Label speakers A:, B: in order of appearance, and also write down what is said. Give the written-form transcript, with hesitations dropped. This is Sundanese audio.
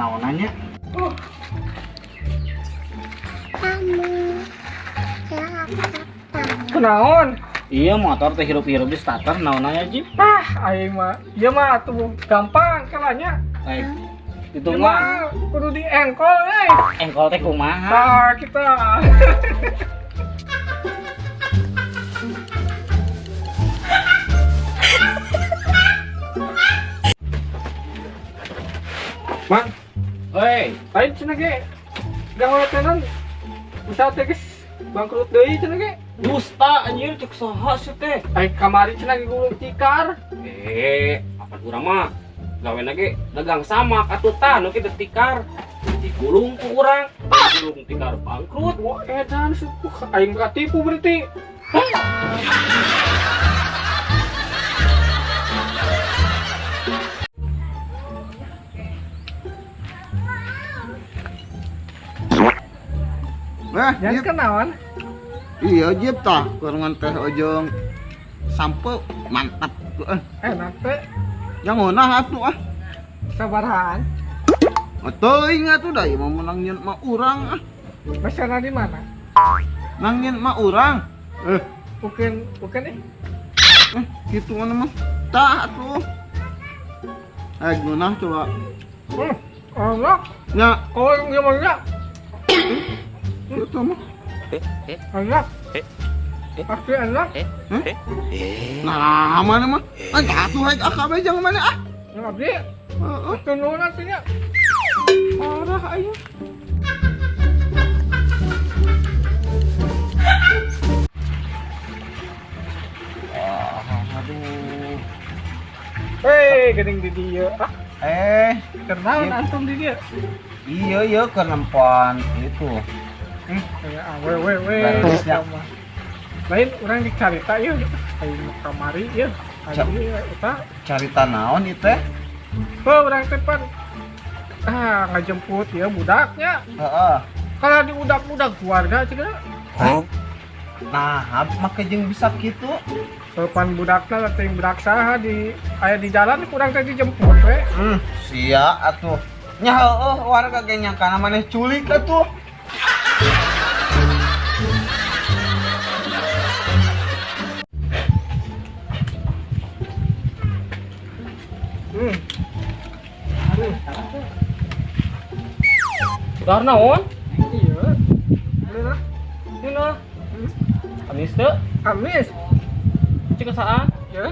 A: Naonanya?
B: Kunaon?
A: Iya motor teh hirup-hirup di starter naonanya Jip?
B: Ah, aing mah. Ieu mah atuh gampang kalanya.
A: Baik.
B: Ieu
A: Itu mah
B: mah kudu diengkol euy.
A: Engkol teh kumaha?
B: Tah kita. Mang,
A: Hei,
B: lain cenah ge. Gawe tenan. Usaha teh geus bangkrut deui cenah ge.
A: Dusta anjir cek saha sih teh?
B: Ai kamari cenah ge gulung tikar.
A: Apa urang mah gawe ge dagang sama atuh tah nu kitu tikar. Digulung ku urang, digulung tikar bangkrut.
B: Wah, edan suku aing katipu berarti.
C: Wah,
B: Jangan
C: Jip.
B: kenalan.
C: Iya, Jip tah, kurungan teh ojong sampo mantap tuh eh.
B: Enak teh,
C: Yang ngeunah atuh ah.
B: sabarahaan.
C: Teuing atuh da ieu mah menang nyeun mah urang ah.
B: Masana di mana?
C: Nang nyeun mah urang. Eh,
B: Bukan, bukan nih.
C: Kitu mana mah. Tah atuh. Eh, ngeunah coba.
B: Enak.
C: Nya,
B: Oh, yang gimana?
C: kitu mah.
B: Enak. Pasti enak.
C: Nah, mana mah? Ah, atuh haik akab jangan mana ah.
B: Yang abdi,
C: Heeh.
B: tunu nantinya.
C: Parah aing. Ah, aduh.
B: Hei, geuning di dieu. Ah,
C: Eh,
B: kenal
C: Iya.
B: antum di dieu.
C: iya iya kenempon itu.
B: Kayak ah, we we we.
C: Barisnya.
B: Lain urang dicarita ieu. Aing kamari ieu.
C: Cap.
B: Aing eta.
C: Carita naon itu teh?
B: Heuh, urang teh pan ah ngajemput ya budaknya.
C: Heeh.
B: Kalau diudak-udak keluarga cenah.
C: Nah, make jeung bisa kitu.
B: Sopan budakna teh budak saha di aya di jalan kurang teh dijemput we.
C: Sia atuh. Nya heueuh warga ge nyangkana maneh culik atuh.
A: Dar naon?
B: Iya. Bener.
A: Ngeunah. Amis teu?
B: Amis.
A: Cek saan?
B: Ya.